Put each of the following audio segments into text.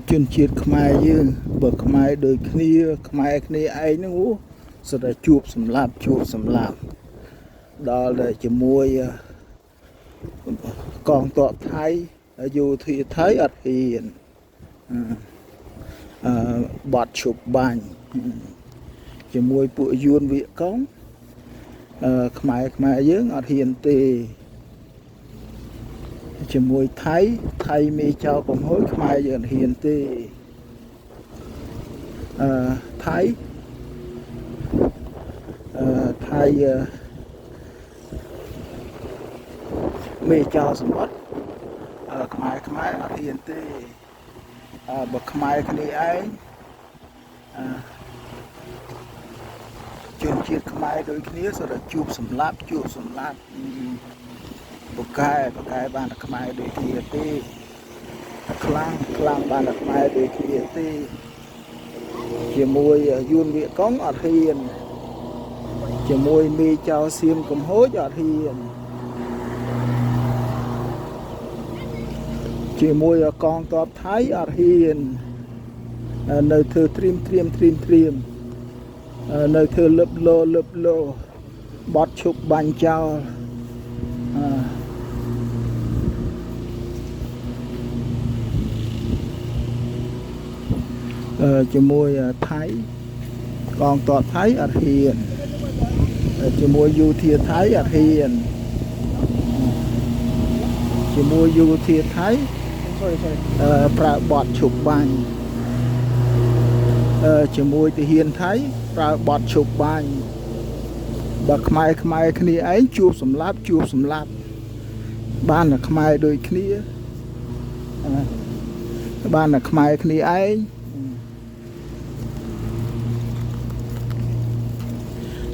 ជនជាតិខ្មែរយើងបើខ្មែរដូចគ្នាខ្មែរគ្នាឯងហ្នឹងអូសុទ្ធតែជួបសម្លាប់ជួបសម្លាប់ដល់តែជាមួយកងទ័ពថៃយោធាថៃអត់ហ៊ានអឺបត់ឈប់បាញ់ជាមួយពួកយួនវៀកកុងខ្មែរខ្មែរយើងអត់ហ៊ានទេជាមួយថៃថៃមេចៅកំហុយខ្មែរយើងអត់ហ៊ានទេអឺថៃអឺថៃអឺមេចៅសមុទ្រខ្មែរខ្មែរអត់ហ៊ានទេបើខ្មែរគ្នាឯងអឺជនជាតិខ្មែរដូចគ្នាសុទ្ធតែជួបសម្លាប់ជួបសម្លាប់បកែបកែបានតែខ្មែរដូចគ្នាទេខ្លាំងខ្លាំងបានតែខ្មែរដូចគ្នាទេជាមួយយួនវៀកកុងអត់ហ៊ានជាមួយមេចៅសៀមកំហូចអត់ហ៊ានជាមួយកងទ័ពថៃអត់ហ៊ាននៅធ្វើត្រៀមត្រៀមត្រៀមត្រៀមនៅធ្វើលឹបលោលឹបលោបត់ឈប់បាញ់ចោលអឺជាមួយថៃកងទ័ពថៃអត់ហ៊ានជាមួយយោធាថៃអត់ហ៊ានជាមួយយោធាថៃ Sorry, sorry. ប្រើបត់ឈប់បាញ់ជាមួយទាហានថៃប្រើបត់ឈប់បាញ់បើខ្មែរខ្មែរគ្នាឯងជួបសម្លាប់ជួបសម្លាប់បានតែខ្មែរដូចគ្នាអឺបានតែខ្មែរគ្នាឯង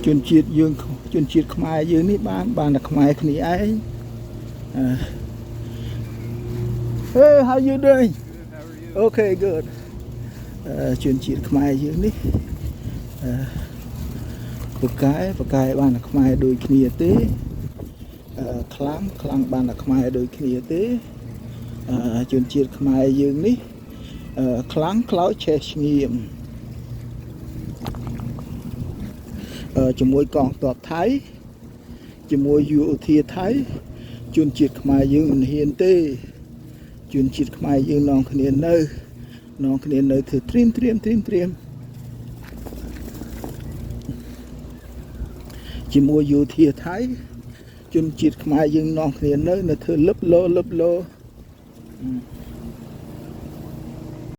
ជនជាតិយើងជនជាតិខ្មែរយើងនេះបានបានតែខ្មែរគ្នាឯងអឺ Hey, how you doing? Okay, good. ជនជាតិខ្មែរយើងនេះអឺបកែបកែបានតែខ្មែរដូចគ្នាទេខ្លាំងខ្លាំងបានតែខ្មែរដូចគ្នាទេជនជាតិខ្មែរយើងនេះខ្លាំងខ្លោចឆេះឈ្ងៀមជាមួយកងទ័ពថៃជាមួយយោធាថៃជនជាតិខ្មែរយើងមិនហ៊ានទេជនជាតិខ្មែរយើងនាំគ្នានៅនាំគ្នានៅធ្វើត្រៀមត្រៀមត្រៀមត្រៀមជាមួយយោធាថៃជនជាតិខ្មែរយើងនាំគ្នានៅនៅធ្វើលឹបលោលឹបលោ